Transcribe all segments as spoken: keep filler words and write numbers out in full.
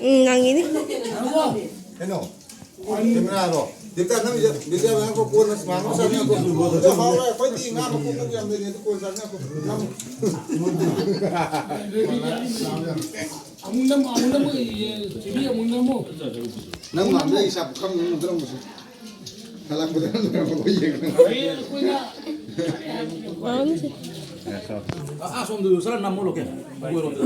ꯎꯝ, ꯅꯪꯒꯤꯅꯤ꯫ ꯀꯩꯅꯣ? ꯀꯦꯃꯦꯔꯥꯗꯣ꯫ ꯗꯤꯞꯇ ꯅꯝꯃꯤꯁꯦ, ꯗꯤꯞꯇ ꯅꯝꯃꯤꯁꯦ ꯀꯣꯟꯅ ꯁꯨꯃꯥꯏꯅ ꯆꯥꯅꯤꯡꯉꯛꯄ꯫ ꯑꯗꯣ ꯍꯥꯎꯔꯣꯏ, ꯑꯩꯈꯣꯏꯗꯤ ꯉꯥ ꯃꯀꯨ ꯃꯀꯨ ꯌꯥꯝ ꯂꯩꯔꯤ, ꯑꯗꯨ ꯀꯣꯟꯅ ꯆꯥꯅꯤꯡꯉꯛꯄ꯫ ꯅꯝꯃꯨ꯫ ꯑꯃꯨꯛ ꯅꯝꯃꯨ, ꯑꯃꯨꯛ ꯅꯝꯃꯨ, ꯏꯌꯦ, ꯇꯤꯚꯤ ꯑꯃꯨꯛ ꯅꯝꯃꯨ꯫ ꯅꯪ ꯃꯥꯟꯕꯗ ꯑꯩ ꯏꯁꯥ ꯄꯨꯈꯝ ꯑꯃ ꯅꯝꯗ꯭ꯔꯝꯕꯁꯨ꯫ ꯍꯜꯂꯛꯄꯗ ꯅꯝꯗ꯭ꯔꯝꯕ ꯑꯩꯈꯣꯏ ꯌꯦꯡꯉꯒ꯫ ꯑꯦ, ꯑꯩꯈꯣꯏꯅ ꯑꯥ, ꯑꯁꯣꯝꯗꯁꯨ ꯈꯔ ꯅꯝꯃꯣ, ꯂꯣꯀꯦꯜ꯫ ꯑꯩꯈꯣꯏꯔꯣꯝꯗ꯫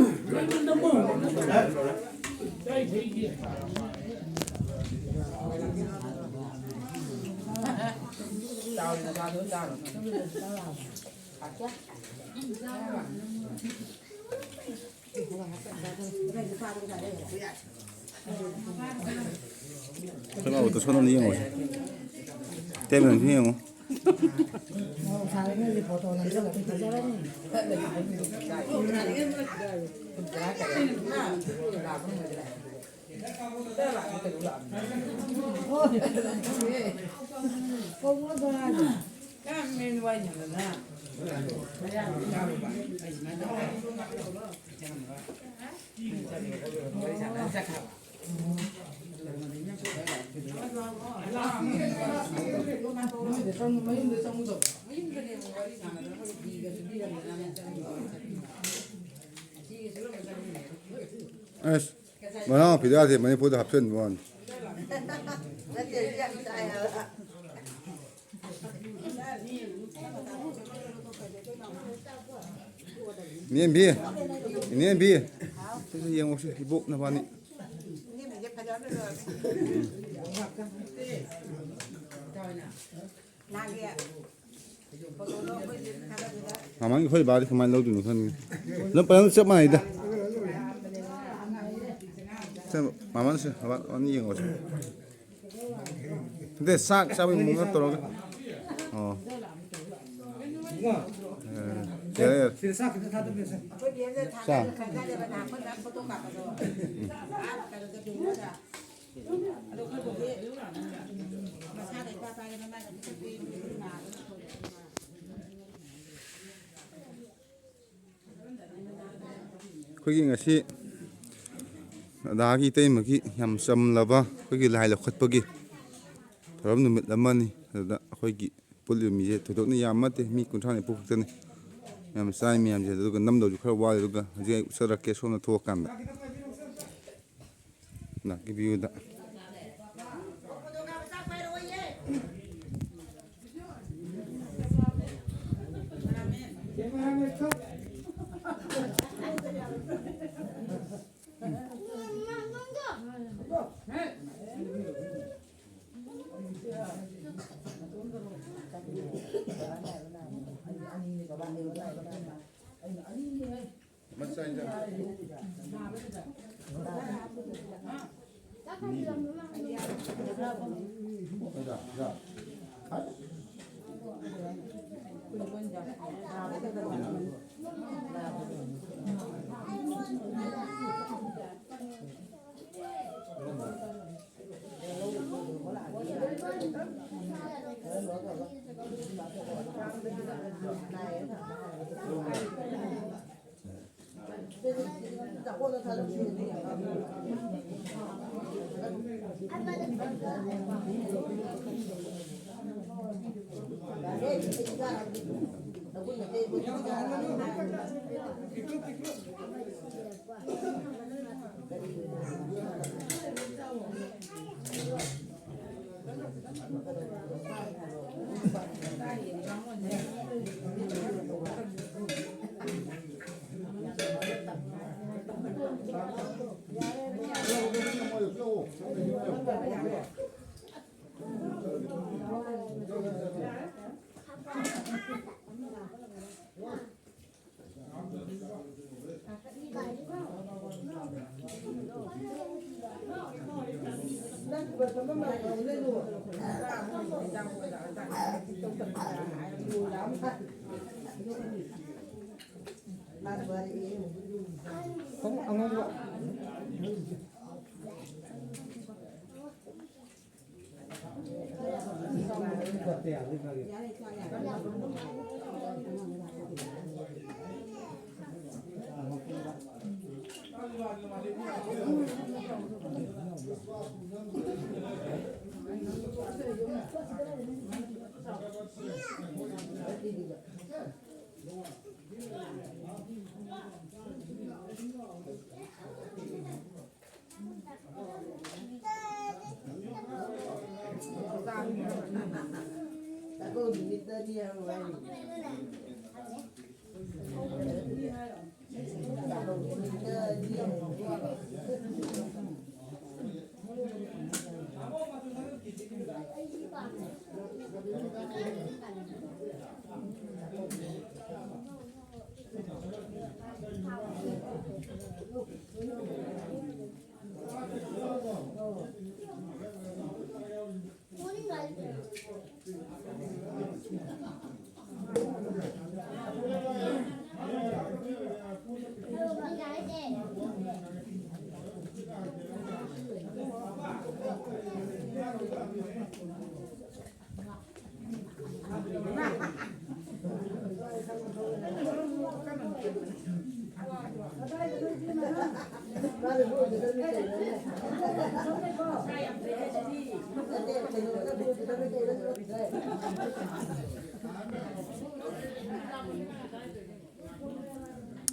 ꯀꯩꯅꯣ, ꯑꯣꯇꯣ ꯁꯣꯟ ꯑꯃ ꯌꯦꯡꯉꯨꯁꯦ꯫ ꯇꯦꯕꯜ ꯑꯃ ꯌꯦꯡꯉꯨ꯫ ꯑꯁ, ꯃꯅꯥꯎꯄꯤꯗ ꯌꯥꯗꯦ, ꯃꯅꯤꯄꯨꯔꯗ ꯍꯥꯞꯆꯤꯟꯕ ꯋꯥꯅꯤ꯫ ꯏꯅꯦꯝꯕꯤ, ꯏꯅꯦꯝꯕꯤ, ꯁꯤꯁꯨ ꯌꯦꯡꯉꯨꯁꯤ, ꯏꯕꯣꯛ ꯅꯕꯥꯅꯤ꯫ ꯃꯃꯥꯡꯒꯤ ꯑꯩꯈꯣꯏ ꯕꯥꯗꯤ ꯀꯃꯥꯏꯅ ꯂꯧꯗꯣꯏꯅꯣ ꯈꯪꯗꯦ꯫ ꯑꯗꯨꯝ ꯐꯖꯅ ꯆꯞ ꯃꯥꯟꯅꯩꯗ꯫ ꯁꯦ, ꯃꯃꯥꯅꯁꯦ, ꯃꯃꯥꯅ ꯌꯦꯡꯉꯣꯁꯦ꯫ ꯅꯠꯇꯦ, ꯆꯥꯛ ꯆꯥꯕꯒꯤ ꯃꯑꯣꯡꯗ ꯇꯧꯔꯒ꯫ ꯑꯣ꯫ ꯑꯦ, ꯌꯥꯔꯦ, ꯌꯥꯔꯦ꯫ ꯆꯥ꯫ ꯑꯩꯈꯣꯏꯒꯤ ꯉꯁꯤ ꯑꯗꯥꯒꯤ ꯏꯇꯩꯃꯒꯤ ꯌꯥꯝ ꯆꯝꯂꯕ ꯑꯩꯈꯣꯏꯒꯤ ꯂꯥꯏ ꯂꯧꯈꯠꯄꯒꯤ ꯊꯧꯔꯝ ꯅꯨꯃꯤꯠ ꯑꯃꯅꯤ꯫ ꯑꯗꯨꯗ ꯑꯩꯈꯣꯏꯒꯤ ꯄꯨꯜꯂꯤꯕ ꯃꯤꯁꯦ ꯊꯣꯏꯗꯣꯛꯅ ꯌꯥꯝꯕ ꯅꯠꯇꯦ, ꯃꯤ ꯀꯨꯟꯊ꯭ꯔꯥ ꯅꯤꯐꯨ ꯈꯛꯇꯅꯤ꯫ ꯌꯥꯝ ꯆꯥꯏ ꯃꯌꯥꯝꯁꯦ꯫ ꯑꯗꯨꯒ ꯅꯝꯗꯧꯁꯨ ꯈꯔ ꯋꯥꯠꯂꯤ꯫ ꯑꯗꯨꯒ ꯍꯧꯖꯤꯛ ꯑꯩ ꯎꯠꯆꯔꯛꯀꯦ ꯁꯣꯝꯗ ꯊꯣꯛꯑꯀꯥꯟꯗ꯫ ꯂꯥꯛꯀꯤ ꯚ꯭ꯌꯨꯗ꯫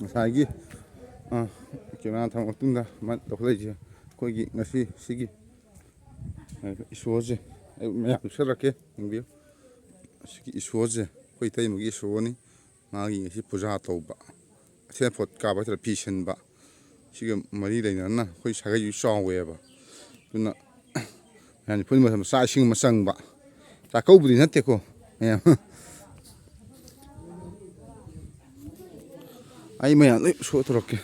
ꯉꯁꯥꯏꯒꯤ, ꯑ, ꯀꯦꯃꯦꯔꯥ ꯊꯝꯃ ꯃꯇꯨꯡꯗ ꯃꯥ ꯂꯧꯈꯠꯂꯛꯏꯁꯦ ꯑꯩꯈꯣꯏꯒꯤ ꯉꯁꯤ ꯁꯤꯒꯤ ꯏꯁꯣꯔꯁꯦ ꯑꯩ ꯃꯌꯥꯝ ꯎꯠꯆꯔꯛꯀꯦ, ꯌꯦꯡꯕꯤꯌꯨ꯫ ꯁꯤꯒꯤ ꯏꯁꯣꯔꯁꯦ ꯑꯩꯈꯣꯏ ꯏꯇꯩꯃꯒꯤ ꯏꯁꯣꯔꯅꯤ꯫ ꯃꯥꯒꯤ ꯉꯁꯤ ꯄꯨꯖꯥ ꯇꯧꯕ, ꯑꯊꯦꯟ ꯄꯣꯠ ꯀꯥꯕ ꯍꯥꯏꯇꯥꯔꯦ, ꯐꯤ ꯁꯤꯟꯕ, ꯁꯤꯒ ꯃꯔꯤ ꯂꯩꯅꯅ ꯑꯩꯈꯣꯏ ꯁꯥꯒꯩꯁꯨ ꯆꯥꯎꯋꯦꯕ꯫ ꯑꯗꯨꯅ ꯃꯌꯥꯝꯁꯦ ꯄꯨꯟꯕ ꯃꯇꯝꯗ ꯆꯥꯛ ꯏꯁꯤꯡ ꯑꯃ ꯆꯪꯕ, ꯆꯥꯛꯀꯧꯕꯗꯤ ꯅꯠꯇꯦꯀꯣ ꯃꯌꯥꯝ꯫ ꯑꯩ ꯃꯌꯥꯝ ꯂꯣꯏ ꯁꯣ ꯇꯧꯔꯛꯀꯦ꯫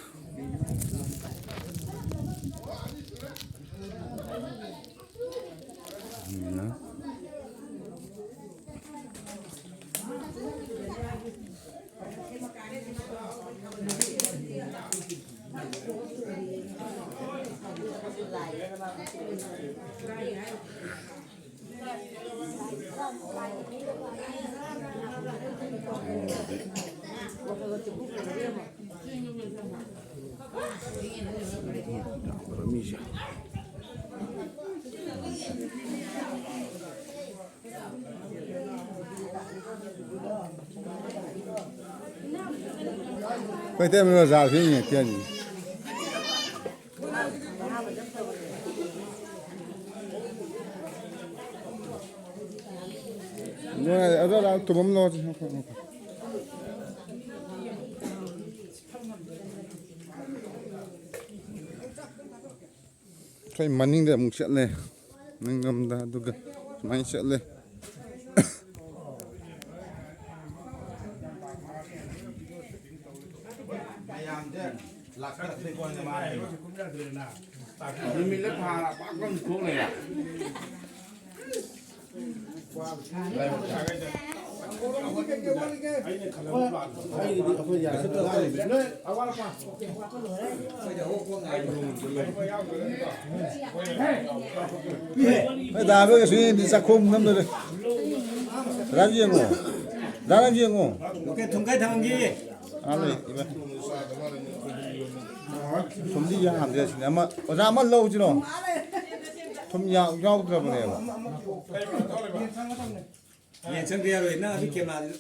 ꯑꯩꯈꯣꯏ ꯏꯇꯩꯃ ꯑꯣꯖꯥꯁꯨ ꯌꯦꯡꯉꯛꯀꯦ꯫ ꯅꯣꯏ ꯑꯗꯣ ꯂꯥꯛꯑꯣ, ꯇꯨꯝꯃꯝꯂꯣ꯫ ꯑꯩꯈꯣꯏ ꯃꯅꯤꯡꯗ ꯑꯃꯨꯛ ꯆꯠꯂꯦ, ꯅꯤꯡꯉꯝꯗ, ꯑꯗꯨꯒ ꯁꯨꯃꯥꯏꯅ ꯆꯠꯂꯦ꯫ ꯃꯌꯥꯝꯁꯦ ꯂꯥꯛꯁꯜꯂꯛꯇ꯭ꯔꯦꯀꯣ, ꯃꯥꯅꯦꯕ꯫ ꯅꯨꯃꯤꯠꯂ ꯊꯥꯔ ꯄꯥꯛ ꯂꯥꯎꯅ ꯊꯣꯛ ꯂꯩꯔꯦ꯫ ꯅꯣꯏ ꯗꯥ ꯍꯣꯏꯒꯁꯨ ꯌꯦꯡꯗꯤ ꯆꯥꯛꯈꯣꯝ ꯅꯝꯗꯣꯔꯦ꯫ ꯗꯥ ꯌꯦꯡꯉꯣ꯫ ꯗꯥ ꯌꯦꯡꯉꯣ꯫ ꯂꯣꯀꯦꯜ ꯊꯨꯝ ꯈꯔ ꯊꯝꯒꯦ꯫ ꯑꯥ, ꯂꯩ, ꯏꯕꯥꯏ꯫ ꯊꯨꯝꯗꯤ ꯌꯥꯝꯗ꯭ꯔꯦ ꯁꯤꯅꯦ꯫ ꯑꯃ, ꯑꯣꯖꯥ, ꯑꯃ ꯂꯧꯁꯤꯔꯣ? ꯊꯨꯝ ꯌꯥꯎ-, ꯌꯥꯎꯗ꯭ꯔꯕꯅꯦꯕ꯫ ꯌꯦꯟ ꯆꯪꯗ ꯌꯥꯔꯣꯏ꯫ ꯅꯪ ꯑꯗꯨ ꯀꯦꯃꯦꯔꯥꯗꯨ꯫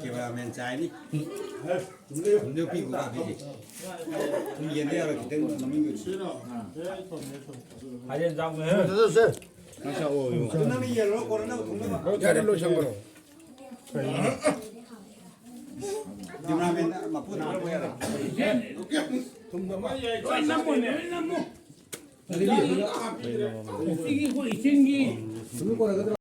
ꯀꯦꯃꯦꯔꯥꯃꯦꯟ ꯆꯥꯏꯅꯤ꯫ ꯊꯨꯝꯗꯨ ꯄꯤꯈꯣ, ꯄꯤꯒꯦ꯫ ꯊꯨꯝ ꯌꯦꯟꯗ ꯌꯥꯔꯣꯏ, ꯈꯤꯇꯪ ꯃꯃꯤꯡꯗꯨ꯫ ꯍꯌꯦꯡ ꯆꯥꯎꯅ ꯍꯦ꯫ ꯅꯪ ꯆꯥꯛꯑꯣ, ꯏꯕꯨꯡꯉꯣ꯫ ꯑꯗꯨ ꯅꯪꯅ ꯌꯦꯜꯂꯣ, ꯀꯣꯟꯅ ꯅꯪ ꯊꯨꯝꯗ ꯌꯥꯔꯦ, ꯂꯣꯏꯁꯟꯈ꯭ꯔꯣ꯫ ꯀꯦꯃꯦꯔꯥꯃꯦꯟ ꯃꯄꯨꯗ ꯍꯥꯞꯄ ꯌꯥꯔꯦ꯫ ꯂꯣꯏ ꯅꯝꯃꯣꯅꯦ, ꯂꯣꯏ ꯅꯝꯃꯣ꯫ ꯁꯤꯒꯤ ꯑꯩꯈꯣꯏ ꯏꯆꯤꯟꯒꯤ